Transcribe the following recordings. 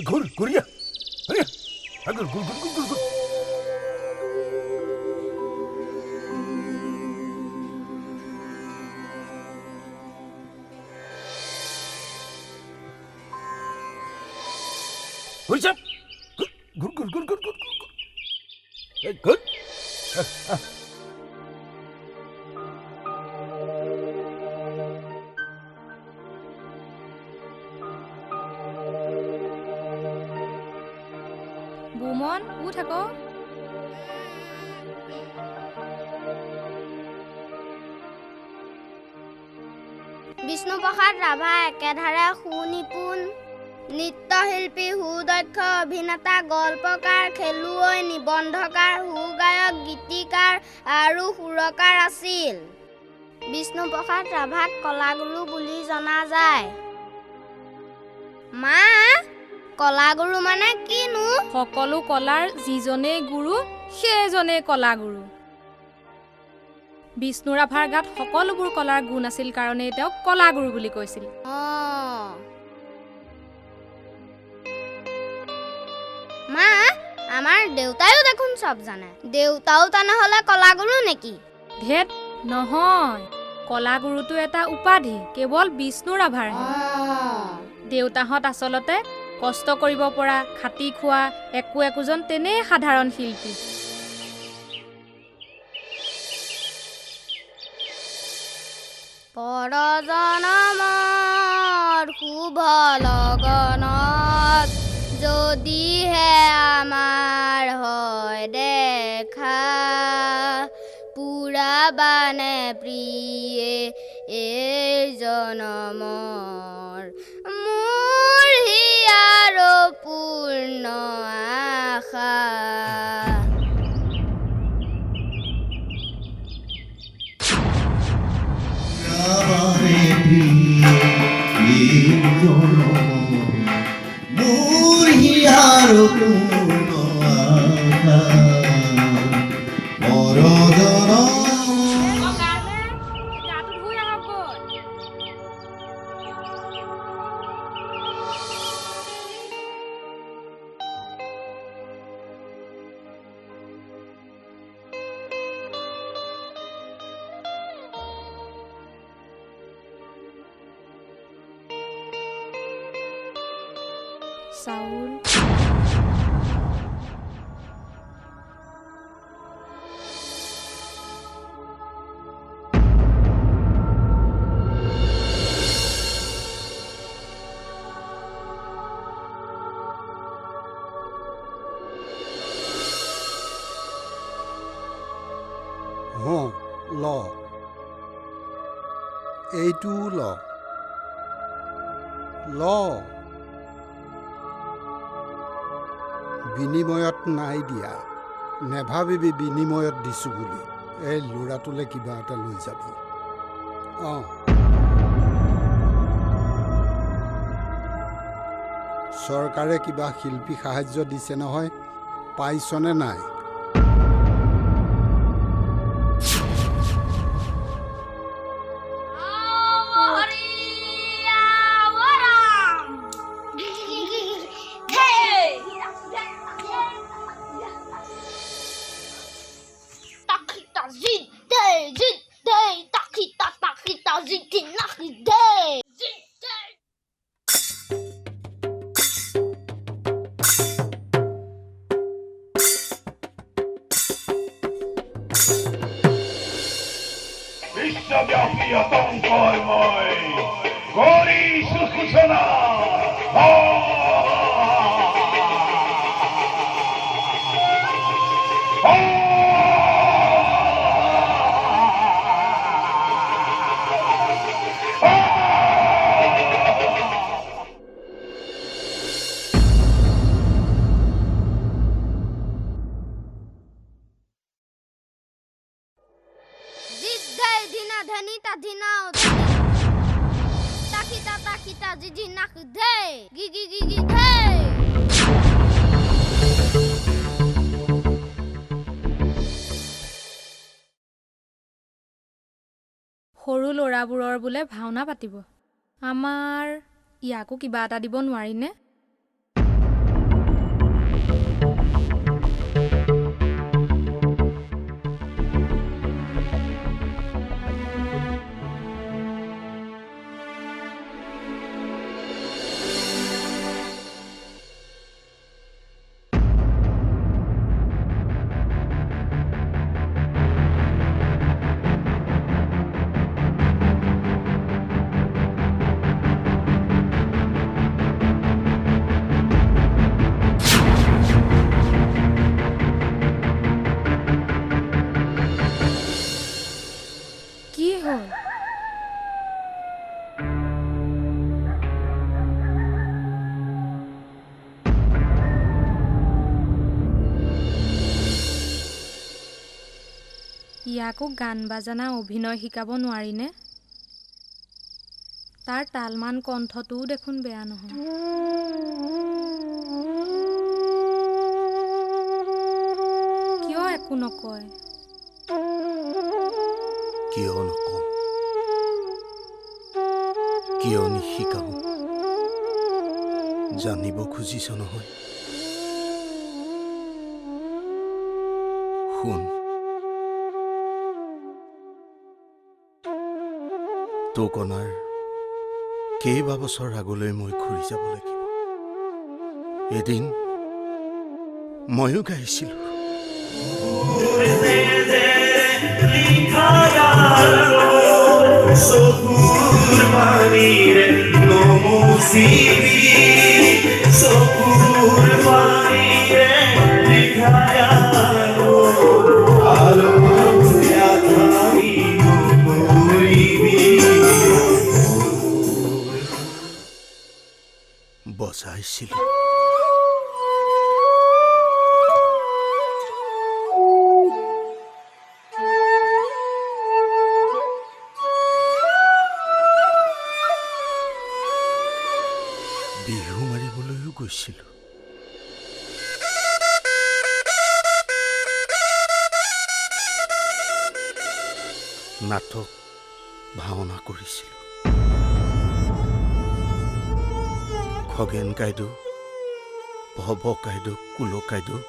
ঘূৰ ঘূৰিয়া ঘূৰ ঘূৰ ঘূৰ ঘূৰ ঘূৰ। ঘূৰ ঘূৰ ঘূৰ ঘূৰ ঘূৰ ঘূৰ ঘূৰ। বুমন উঠ আকৌ। বিষ্ণুপ্ৰসাদ ৰাভা একেধাৰে সুনিপুণ নৃত্যশিল্পী, সুদক্ষ অভিনেতা, গল্পকাৰ, খেলুৱৈ, নিবন্ধকাৰ, সুগায়ক, গীতিকাৰ আৰু সুৰকাৰ আছিল। বিষ্ণুপ্ৰসাদ ৰাভাক কলাগুৰু বুলি জনা যায়। মা, কলাগুৰু মানে কিনো? সকলো কলাৰ যিজনেই গুৰু সেইজনেই কলাগুৰু। বিষ্ণু ৰাভাৰ গাত সকলোবোৰ কলাৰ গুণ আছিল কাৰণেই তেওঁক কলাগুৰু বুলি কৈছিল। মা, আমাৰ দেউতায়ো দেখোন চব জানে। দেউতাও তেনেহ'লে কলাগুৰু নেকি? ধেত নহয়, কলাগুৰুটো এটা উপাধি, কেৱল বিষ্ণু ৰাভাৰহে। দেউতাহঁত আচলতে কষ্ট কৰিব পৰা, খাটি খোৱা একো একোজন তেনেই সাধাৰণ শিল্পী। পৰজনমৰ শুভ লগনত যদিহে আমাৰ হয় দেখা, পুৰাবানে প্ৰিয়ে এই জনমৰ মোৰ হিয়াৰ পূৰ্ণ আশা। মোৰ হিয়াৰ পূৰ্ণ আশা। গাটো ধুই আহকগৈ। চাউল ল, এইটোও ল, ল। বিনিময়ত নাই দিয়া, নেভাবিবি বিনিময়ত দিছোঁ বুলি। এই ল'ৰাটোলৈ কিবা এটা লৈ যাবি। অঁ, চৰকাৰে কিবা শিল্পী সাহায্য দিছে নহয়, পাইছনে নাই? বিশ্বব্যাপী আতংকৰ মই কৰিছো সূচনা। সৰু ল'ৰাবোৰৰ বোলে ভাওনা পাতিব, আমাৰ ইয়াকো কিবা এটা দিব নোৱাৰিনে? ইয়াকো গান বাজানা অভিনয় শিকাব নোৱাৰিনে? তাৰ তালমান কণ্ঠটোও দেখোন বেয়া নহয়। কিয় একো নকয়? কিয় নকওঁ, কিয় নিশিকাওঁ জানিব খুজিছ নহয়? শুন, তোক অনাৰ কেইবা বছৰ আগলৈ মই ঘূৰি যাব লাগিব। এদিন ময়ো গাইছিলোঁ। বজাইছিলোঁ। বিহু মাৰিবলৈও গৈছিলোঁ। নাটক ভাওনা কৰিছিলোঁ। খগেন কাইদেউ, ভৱ কাইদেউ, কুল কাইদেউ,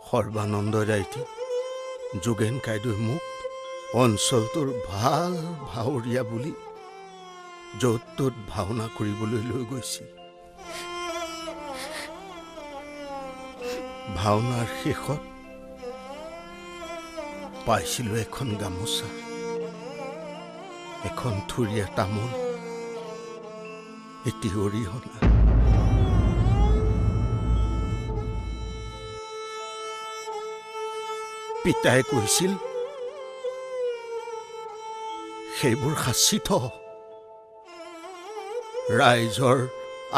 সৰ্বানন্দ ৰাইটি, যোগেন কাইদেউ মোক অঞ্চলটোৰ ভাল ভাৱৰীয়া বুলি য'ত ত'ত ভাওনা কৰিবলৈ লৈ গৈছিল। ভাওনাৰ শেষত পাইছিলোঁ এখন গামোচা, এখন থুৰীয়া তামোল, এটি অৰিহণা। পিতাই কৈছিল, সেইবোৰ সাঁচি থ, ৰাইজৰ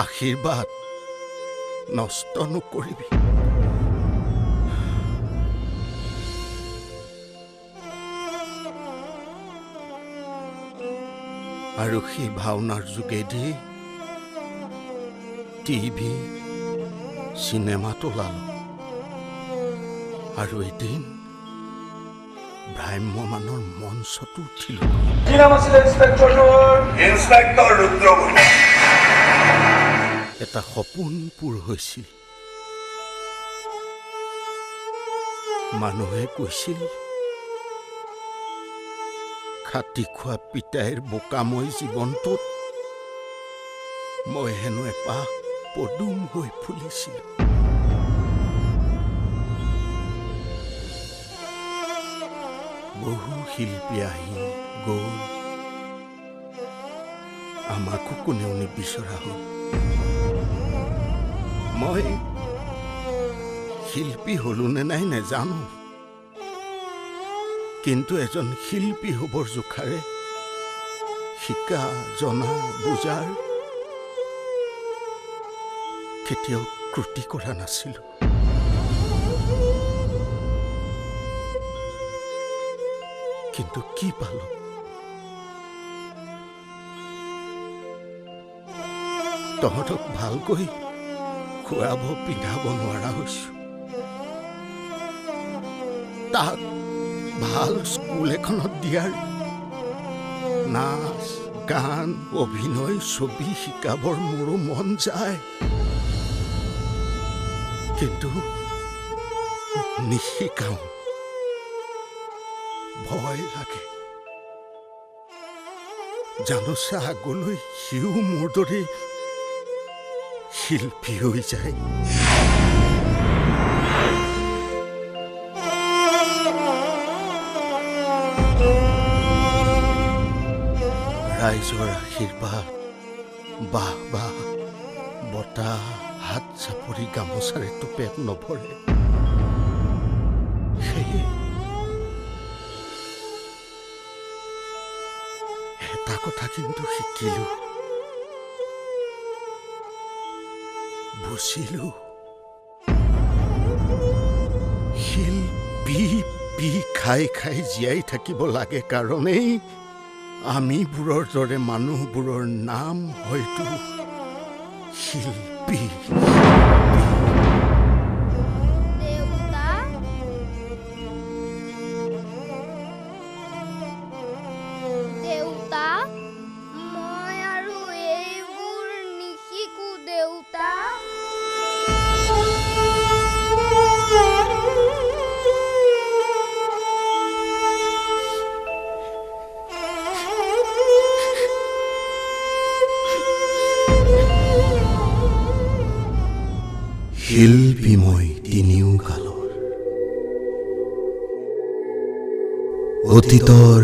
আশীৰ্বাদ নষ্ট নকৰিবি। আৰু সেই ভাওনাৰ যোগেদি টিভি চিনেমাত ওলালোঁ আৰু এদিন ভ্ৰাম্যমানৰ মঞ্চতো উঠিলোঁ। এটা সপোন পূৰ হৈছিল। মানুহে কৈছিল, খাটি খোৱা পিতাইৰ বোকাময় জীৱনটোত মই হেনো এপাহ পদুম হৈ ফুলিছিলোঁ। বহু শিল্পী আহি গ'ল, আমাকো কোনেও নিবিচৰা হ'ল। মই শিল্পী হলো নে নাই নেজানো, কিন্তু এজন শিল্পী হ'বৰ জোখাৰে শিকা, জনা, বুজাৰ কেতিয়াও ক্ৰুটি কৰা নাছিলোঁ। কিন্তু কি পালো? তহঁতক ভালকৈ খুৱাব পিন্ধাব নোৱাৰা হৈছো। তাক ভাল স্কুল এখনত দিয়াৰ, নাচ গান অভিনয় ছবি শিকাবৰ মোৰো মন যায়, কিন্তু নিশিকাওঁ, ভয় লাগে। জানোচা আগলৈ সিও মোৰ দৰে শিল্পী হৈ যায়। ৰাইজৰ আশীৰ্বাদ, বাহ বাহ, বতাহ, হাত চাপৰি, গামোচাৰেতো পেট নভৰে। সেয়ে এটা কথা কিন্তু শিকিলোঁ, বুজিলোঁ, শিল্পী বিহ খাই খাই জীয়াই থাকিব লাগে কাৰণেই আমিবোৰৰ দৰে মানুহবোৰৰ নাম হয়তো শিল্পী। দেউতা, দেউতা, মই আৰু এইবোৰ নিশিকো দেউতা। শিল্পী মই তিনিও কালৰ, অতীতৰ,